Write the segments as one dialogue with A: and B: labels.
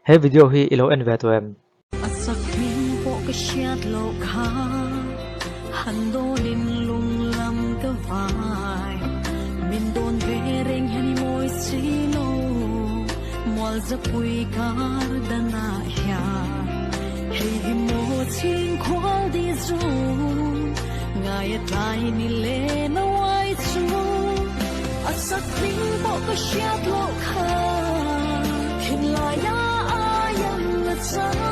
A: He video hi i lo en ve tawh em?
B: A chak hming pawh ka hriat loh kha, han dawnin lung lam ka vai. Min dawn ve reng hian i mawi si lo, mual zapui kar danah hian. Hei hi maw chhingkhual di zu, ngai a tlai ni le na uai chu. A sak hming pawh ka hriat loh kha, thinlaia aiam na chang.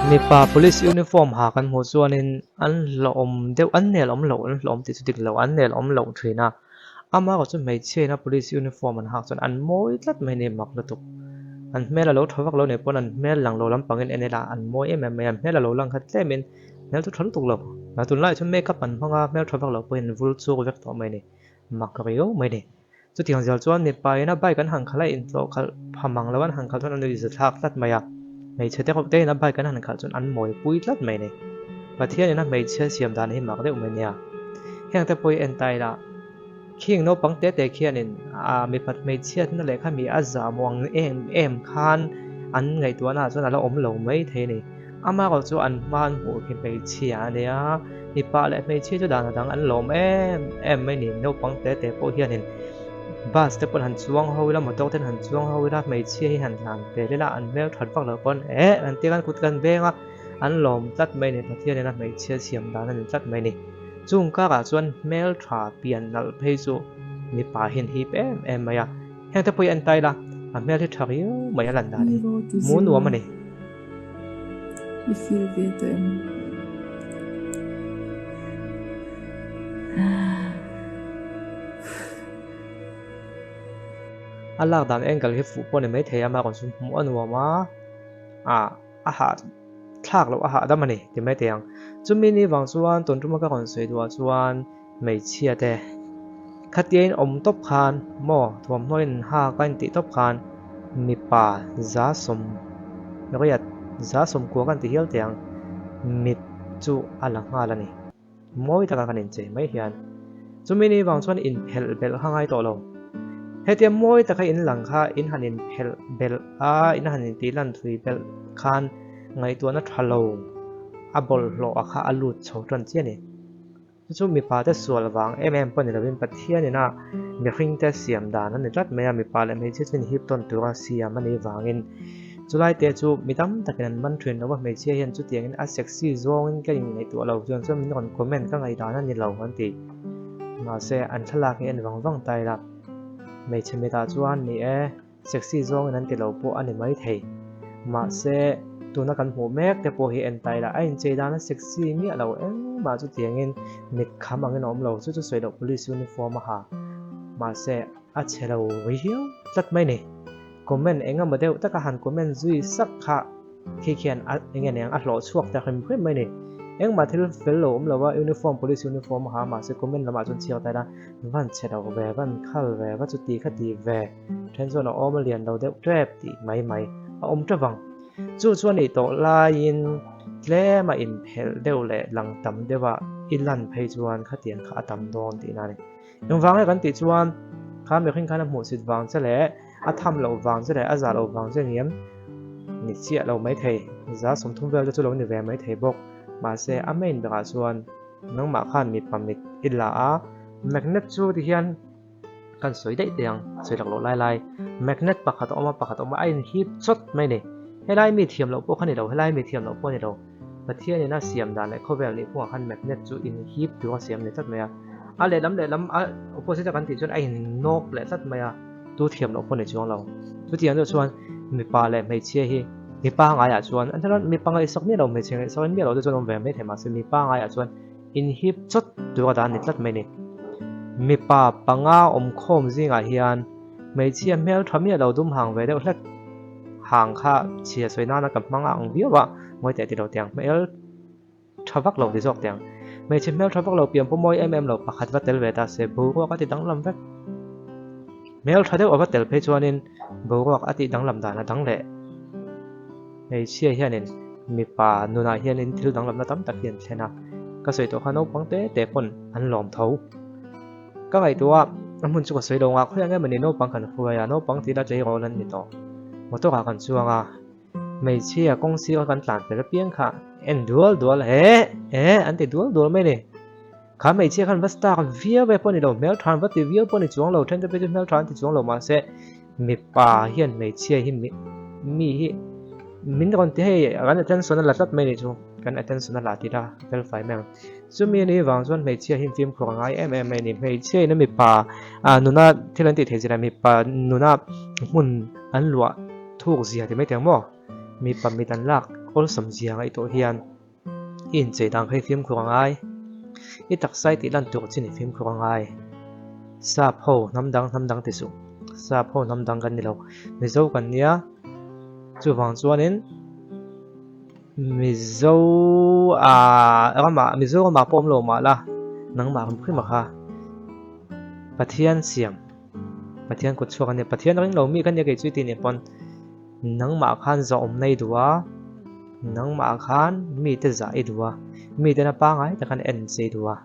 A: Mipa police uniform ha kan hmuh chuanin an hlawhawm deuh, an nel awm loh, an hlawhawm tih chu dik lo, an nel awm loh thin a. Amaherawh chu hmeichhia ina police uniform an hak chuan an mawi tlat mai a ni mak lutuk. An hmel a lo tha vak lo nih pawn an hmel lang lo lampangin en ila an mawi em em mai a, an hmel a lo lang khat tlemin hmel chu tha lutuk lo. Tunlaiah chuan makeup an hmang a, hmel tha vak lo pawhin an vul chuk vek tawh mai a ni. Mak riau mai a ni. Chutiang zel chuan mipa ina bike an han khalh a, intlawh khalh pha mang lo an han khalh chuan an nuih za thlak tlat mai a. Hmeichhe te reuh te ina bike an han khalh chuan an mawipui tlat mai a ni. Pathian ina hmeichhia siam dan hi mak deuh mai nia. Heng te pawh hi en ta ila, khing naupang te te khianin a mipat hmeichhiatna leh kha mi a zah muang em em khan an ngaihtuahna ah chuan a la awm lo mai thei a ni. Amaherawh chu an hma an hmuh khi hmeichhia a nia, mipa leh hmeichhia chu dan a dang an lawm em em mai ni. Naupang te te pawh hianin bus te pawh an han chuang ho ila, motor te an han chuang ho ila, hmeichhia hi han tlan pel ila an hmelthat vak loh pawn eh an tia khan kut kan veng a. An lawm tlat mai ni, Pathian in a hmeichhia siam dan a ni tlat mai ni. Chung karah chuan hmeltha pian nalh phei chu mipa hian hip em em mai a. Heng te pawh hi en ta ila, a hmel hi tha riau mai a lan dan hi. Mu nuam a ni.
C: I feel ve tawh em?
A: A lak dan angle hi fuh pawh a ni maithei a, amaherawhchu chu hmuh a nuam a, ah. a hah thlak loh a hahdam a ni ti mai teh ang. Chumi ni vang chuan tun tuma ka rawn sawi duhah chuan hmeichhia te khatia in awm tawp khan maw thuamhnaw in hak a intih tawp khan mipa 180 190 kan ti hial teh ang mit chu a la nghal a ni. Mawi taka kan inchei mai hian chumi ni vang chuan inphelh belh kha ngai tawh lo. Hetia mawi taka in lang kha in han inphelh belh a, in han intih lan thui belh khan ngaihtuahna tha lo a bawlhhlawh a kha a lut chho tan chiah a ni. Chu chu mipa te sual vang em em pawh ni lovin Pathian ina mihring te siam dan a ni tlat mai a, mipa leh hmeichhia chu inhip tawn tura siam a nih vangin Chulai te chu mi tam takin an man thin lo a, hmeichhia hian chutiangin a sexy zawngin ka inngaihtuah lo chuan chuan min rawn comment ka ngaihdan a ni lo an ti. Mahse, an thlalak hi en vang vang ta ila, hmeichhe mitah chuan ni e, sexy zawngin an ti lo pawh a ni maithei. Mahse, tuna kan hmuh mek te pawh hi en ta ila, a inchei dan a sexy miah lo engmah chutiangin mit kham angin a awm lo, chu chu sawi loh police uniform a ha. Mahse, a chhe lo riau tlat mai ni. Comment eng emaw deuh taka han comment zui sak kha khi khian a eng eng a hlawh chhuak ta hrim hrim mai ni. Engmah thil fel lo awm lo a, uniform police uniform a ha mahse comment lamah chuan chhiar ta ila van chhe lo ve, van khal ve, va chuti kha ti ve, then chuan a awm a lian lo deuh tep tih mai mai a awm teuh vang. Chu chuan nih tawh laiin tlem a inphelh deuh leh lang tam deuh a i lan phei chuan khatiang kha a tam dawn tihna a ni. Engvang nge kan tih chuan kha mihring khan a hmuhsit vang che leh a tham loh vang che leh a zah loh vang che niam ni chiah lo maithei, 30% vel te chu lo ni ve maithei bawk. Mahse a main berah chuan nangmah khan mipa mit i la a, magnet chu ti hian kan sawi daih teh ang, sawi lak loh lai lai magnet pakhat a awm a, pakhat a awm a, a inhip chawt mai a ni. Helai mi thiam loh pawh kha ni lo, helai mi thiam loh pawh a ni lo. Pathian in a siam dan leh khawvel nih kungah khan magnet chu inhip tur a siam ni tlat mai a. A lehlam lehlam a opposite a kan tih chuan a innawk leh tlat mai a, tu thiam loh pawh ni chuang lo. Chutiang deuh chuan mipa leh hmeichhia hi mipa ngaiah chuan an chuan mipa ngaihsak miah lo hmeichhe ngaihsak in miah lo te chuan awm ve mai thei mahse mipa ngaiah chuan inhip chawt tur a dan ni tlat mai ni. Mipa panga awmkhawm zingah hian hmeichhia hmel tha miah lo dum hang ve deuh hlek hang kha chhia sawi nana ka hmang a ang viau a, ngawi teh ti lo tiang hmel tha vak lo ti zawk tiang. Hmeichhe hmel tha vak lo pian pawh mawi em em lo pakhat va tel ve ta se boruak a ti danglam vek. Hmel tha deuh a va tel phei chuanin boruak a tih danglam dan a dang leh. Hmeichhia hianin mipa nunah hianin thil danglamna tam tak hi an thlen a, ka sawi tawh kha naupang te te pawn an lawm tho. Ka ngaihtuah a, a hmun chu ka sawi lo ngah khawi ang em a ni, naupang kan hruai a, naupang tih la tleirawl an ni tawh. Motor ah kan chuang a. Hmeichhia kawng sira kan tlan fel apiang kha en dual dual he he an ti dual dual mai a ni. Kha hmeichhia khan va star viau e pawh ni lo, hmeltha an va ti viau pawh ni chuang lo, then te phei chu hmeltha an ti chuang lo mahse mipa hian hmeichhia hi mi hi min rawn ti hei kan attention a la tlat mai ni chu kan attention a la tih la fel fai mai ang. Chumi anih vang chuan hmeichhia hi fimkhur a ngai em em mai a ni. Hmeichhia in a mipa nuna thil an tih theih zirah mipa nuna hmun an luah thuk zia ti mai teh ang maw? Mipa mit an lak awlsam zia ngaihtuah hian i inchei dan kha i fimkhur a ngai. I taksa i tih lan tur chin i fimkhur a ngai. Sap ho hnam dang hnam dang ti suh. Sap ho hnam dang kan ni lo. Mizo kan nia chuvang chuanin. Mizo ah ramah Mizo ramah pawh awm lo mah la nangmah ram hrim a kha Pathian siam Pathian kut chhuak a nia Pathian ring lo mi ka nia kei chu i tih nen pawn nangmah khan zahawm na i duh a nangmah khan mite zah i duh a mite na pangai tak an en che i duh a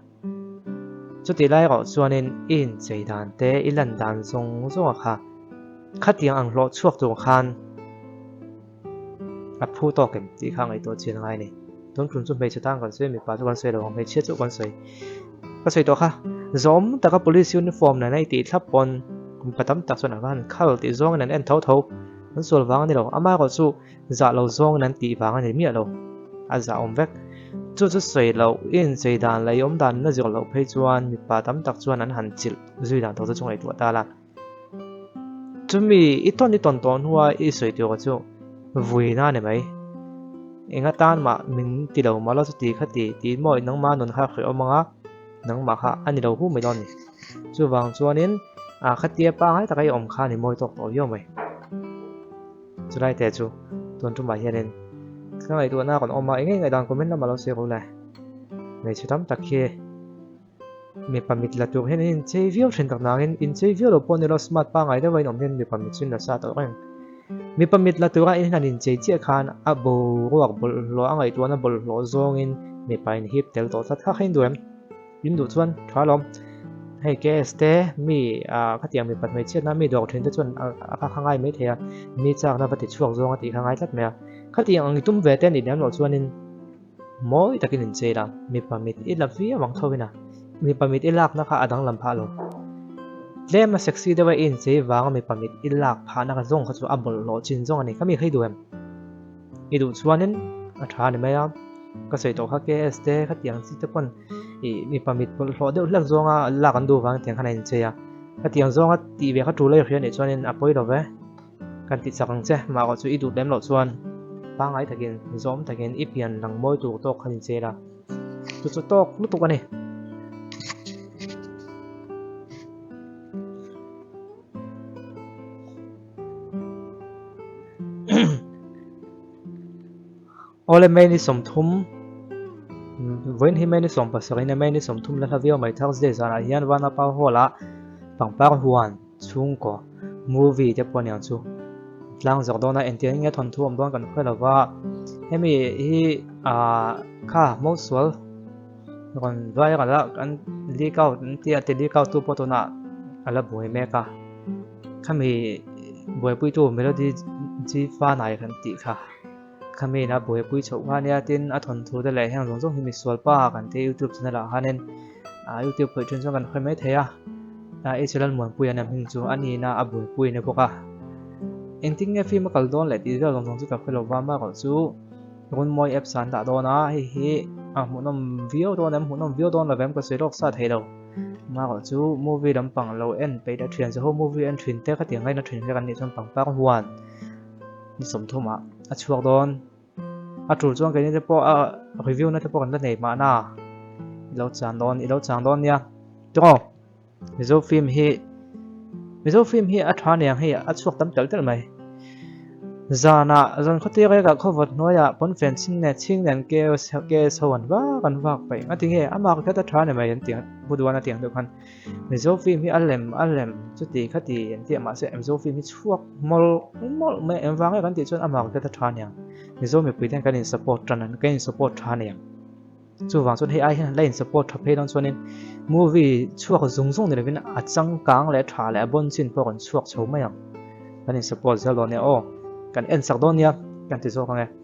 A: chutih lai erawh chuanin i inchei dan te i lan dan zawng zawng a kha khatiang ang hlawh chhuak tur khan. A phu tawk em tih kha ngaihtuah chian ngai a ni. Tun tum chu hmeichhe tan kan sawi a, mipa chu kan sawi lo ang, hmeichhia chu kan sawi. Ka sawi tawh kha, zawm taka police uniform nena i tih thlap pawn mipa tam tak chuan an va han khal tih zawngin an en tho tho. An sual vang a ni lo, amaherawh chu zah lo zawngin an tih vang a ni miah lo. A zah awm vek. Chu chu sawi loh, i inchei dan leh i awm dan na zir loh phei chuan mipa tam tak chuan an han chilh zui dan tawh chu chu ngaihtuah ta la. Chumi i tawn i tawn tawh hnua i sawi tur chu vuina a ni mai. Eng atan mah min ti lo mah lo chuti kha ti tiin maw nangmah nun kha a hrilh awm ang a, nangmah kha a ni lo hu mai dawn a ni. Chuvang chuanin khatia pangngai taka i awm kha a ni mawi tawk tawh viau mai. Chulai te chu tun tumah hianin ka ngaihtuahna a rawn awm a, eng nge ngaihdan comment lamah lo sawi ru le. Hmeichhe tam tak hi. Mipa mit la tur hian an inchei viau thin tak nangin inchei viau lo pawh nilo smart pangngai deuha in awm hian mipa mit chu in la sa tawh reng. Mipa mit la tura in han inchei chiah khan a boruak bawlhhlawh a ngaihtuahna bawlhhlawh zawngin mipa in hip tel tawh tlat kha kha in duh em? In duh chuan tha alawm. Hei KS te mi ah khatiang mipat hmeichhiatna mi dawr thin te chuan a kha kha ngai mai thei a, mi chakna va ti chhuak zawng a tih kha ngai tlat mai a. Khatiang ang i tum ve te anih lem loh chuanin Mawi takin in chei la, mipa mit i la viau ang tho ina. Mipa mit i lakna kha a danglam phah lo. Tlem a sexy deuh a i inchei vanga mipa mit i lak phahna kha zawng kha chu a bawlhhlawh chin zawng a ni. Ka mi kha i duh em? I duh chuanin a tha a ni mai a. Ka sawi tawh kha KS te khatiang chi te pawn i mipa mit bawlhhlawh deuh hlek zawnga lak an duh vang tiang khan a inchei a. Khatiang zawnga tih ve kha tul a i hria nih chuanin a pawi lo ve. Kan ti chak ang che, mah erawh chu i duh lem loh chuan pangngai takin, zawm takin i pian lang mawi tur tawk khan inchel a, chu chu tawk lutuk a ni. Awle May ni 30 vawiin hi May ni 17 in May ni 30 la hla viau mai Thursday zanah hian Vanapa Hall ah pangpar huan chhungkaw movie te pawh aniang chu tlang zawk dawn a engtiang in nge thawnthu awm dawn kan hre lo va hemi hi ah kha Mosual rawn viral a kan leak out an tia ti leak out tu pawh tunah a la buai mek a khami buaipuitu Melody G Fanai kan tih kha. Khami ina buaipui chhoh kha ania tin a thawnthu te leh heng zawng zawng hi misual pa kan tih youtube channel ah khanin ah youtube khawih thin chuan kan hre mai thei a ah i channel muanpui an em heng chu a nihna a buaipui na bawk a engtin nge film a kal dawn leh tih vel zawng zawng chu ka hre lo va amaherawh chu Runmawi apps ah an dah dawn a hei hi a hmuhnawm viau dawn em hmuhnawm viau dawn lovem ka sawi lawk sa thei lo amaherawh chu movie lampang lo en peih leh thian zaho movie en thin te khatiang ngaina thin vek an nih chuan pangpar huan. Ni 30 ah a chhuak dawn. A tul chuan keini te pawh a review na te pawh kan la nei mahna i lo chang dawn i lo chang dawn nia. Tawng Mizo film hi Mizo film hi a tha niang hei a chhuak tam tel tel mai. Zana zan khawti reka khawvat hnuaiah pawnfen chhing nen chhing nen KS KS ho an vak an vak paih nga tinge a mark khat a tha ni mai an tih pu duan a tih ang deuh khan. Mizo film hi a lem a lem chuti khati an tih a mahse Mizo film hi chhuak mawlh mawlh mai a engvang nge kan tih chuan a market a tha aniang Mizo mipui te hian kan in support tan an kan in support tha aniang chuvang chuan hei ai hian la in support tha phei dawn chuanin movie chhuak zung zung ni lovin a changkang leh tha leh a bawn chin pawh kan chhuak chho mai ang kan in support zel dawn nia aw kan en sak dawn nia. kan ti zawk ang e.